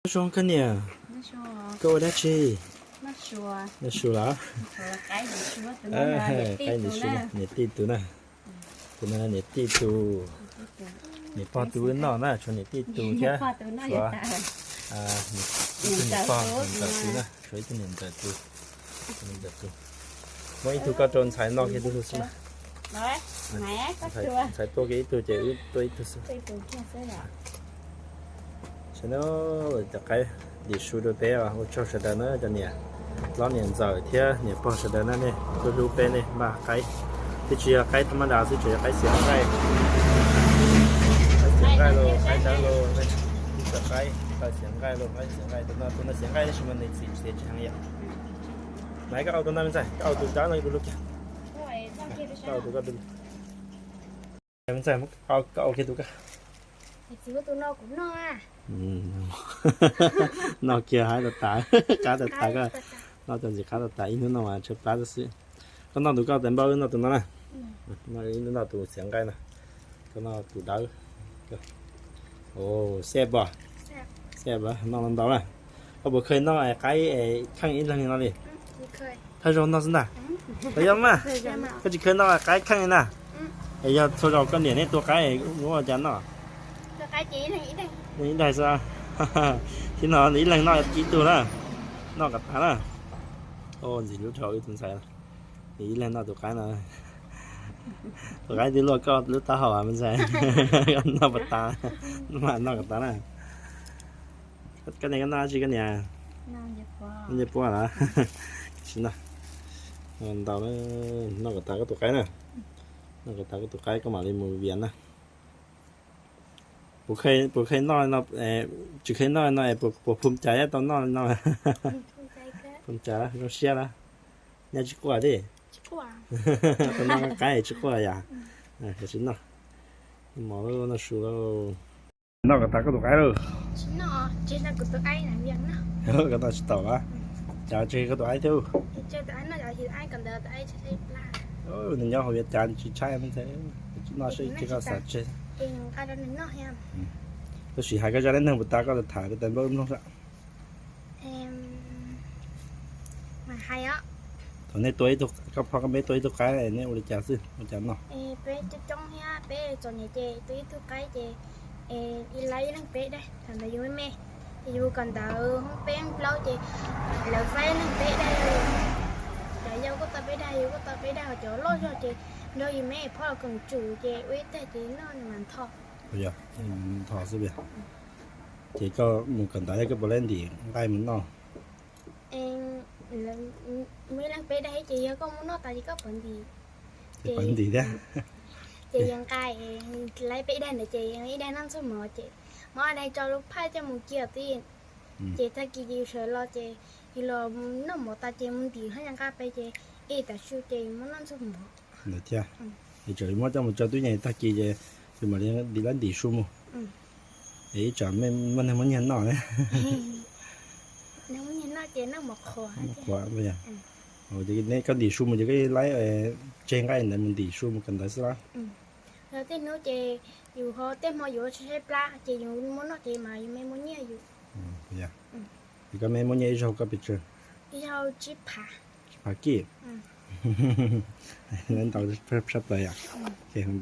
Nyob zoo koj niam, koj ua dab tsi? Noj su los? Qaib ntawm su, niam tij tus na. Tus no niam tij tus, niam pog tus wb noj na, tshuav niam tij tus thiab, tshuav ib tug niam pog niam ntxawm tus na, tshuav ib tug niam ntxawm tus, niam ntxawm tus. Muab ib tug koj rau ntxhais noj kiag tus xwb na. Ntxhais tuaj kiag ib tug ces wb tuaj ib tug xwb. Tam no cov qaib ntim su rau peb, ua tsaug sawv daws na cov niam hlob niam ntxawm thiab niam pog sawv daws na, nej tuaj hlub peb, nej npaj qaib. Twb tsis yog qaib thaj mab das xwb, tseem yog qaib xiav nqaij. Qaib xiav nqaij los qaib dawb los, ib co qaib, qaib xiav nqaij los qaib xiav nqaij. Tus no, tus no xiav nqaij tab sis mas nws txiv xiav tsis heev yom. Nais, koj au tus no me ntxhais, koj au tus dawb no kuv lub kiag. Koj au tus koj, me ntxhais, koj au kiag tus koj. Noj kiag haib tas tas, qab tas tas koj. Noj cov ntxim qab tas tas, ib hnub no mas tshaib plab xwb. Koj noj tus koj tes npauj, wb noj tus no na. Wb noj tus xiav nqaij no. Koj noj tus dawb. Xeb pom, xeb pom noj ntau na. Koj puas kheev noj qaib kheej ib leeg li no li? Thawj zaug noj xwb ntag. Puas yog mas? Koj tsis kheev noj qaib kheej li na? Es yog txhua zaus koj niam nej tua qaib muab ua cas noj? Ib daig xwb. Thib no nws ib leeg noj ib tug na. Noj kom tas na. Ntxim hlub rau wb tus ntxhais. Nws ib leeg noj tus qaib no. Tus qaib twb luaj koj lub taub hau me ntxhais. Noj puas tas? Mas noj kom tas na. Koj niam, koj noj dab tsi koj niam? Noj ncej puab los? Tsis noj. Ntau, noj kom tas koj tus qaib na. Noj kom tas koj tus qaib koj mam li mus vias na. Puas kheev noj no, tsis kheev noj no es puas phoom cas tau noj no? Phoom cas, zoo siab lawm. Nyob tsis quaj thiab. Tau noj qaib tsis quaj yom? Tsis noj. Mov lawm, noj su lawm. Noj kom tas koj tus qaib lauj. Koj noj tsis tau los? Cas tsis koj tus qaib thiab? Nws nyob hauv yuav cas tsis tshaib me ntxhais. Noj seb koj xav tseg. Tab sis hais koj zaj dab neeg puas tas koj tham rau tais npauj ib nplooj saib. Thaum nej tua ib tug, koj pog koj meb tua ib tug qaib nej ua li cas xwb, ua cas noj? Peb coob coob thiab peb txom nyem ces tua ib tug qaib ces ib leeg ib leeg peb daig. Thaum ntawd yus me me ces yus kawm ntawv hoob peb hoob plaub ces lawv faib ib leeg peb daig. Cov yau kuj tau peb daig, yus kuj tau peb daig, ho cov loj zog ces nrog yus me phob los koom tsum ces ua ib teg ces noj mas ntho. Ntho xwb. Ces koj mus kawm ntawv koj puas laib ntim nqaij mus noj? Muaj ib leeg peb daig ces yog koj muab noj tas ces koj puas ntim? Puas ntim thiab. Ces yog nqa, laib peb daig ntawd ces ib daig noj ntxuag mov ces muab daig tso lub phaj coj mus kiag tib. Ces tag kis ces yus sawv los ces yus los noj mov tas ces mus ntim haj yam nqa peb ces ib tav su ces yus muab noj ntxuag mov. Ntawd thiab. Es tseem muab coj mus tso tub yees tag kis ces yus mam li laib ntim su mus. Es ib tsam muaj neeg muab nyiag noj ne. Qhuav, koj ntim su mus ces koj laib tseg nqaij ntawd mus ntim su mus kawm ntawv xwb los? Yog tej hnub ces yus ho tej hmo yus ua tshaib plab ces yus muab noj ces mas yus me muab nyiaj yus. Es koj me muab nyiaj ib zaug koj pes tsawg? Ib zaug tsib phav. Tsib phav kij. Ntau tshaj plaws yom.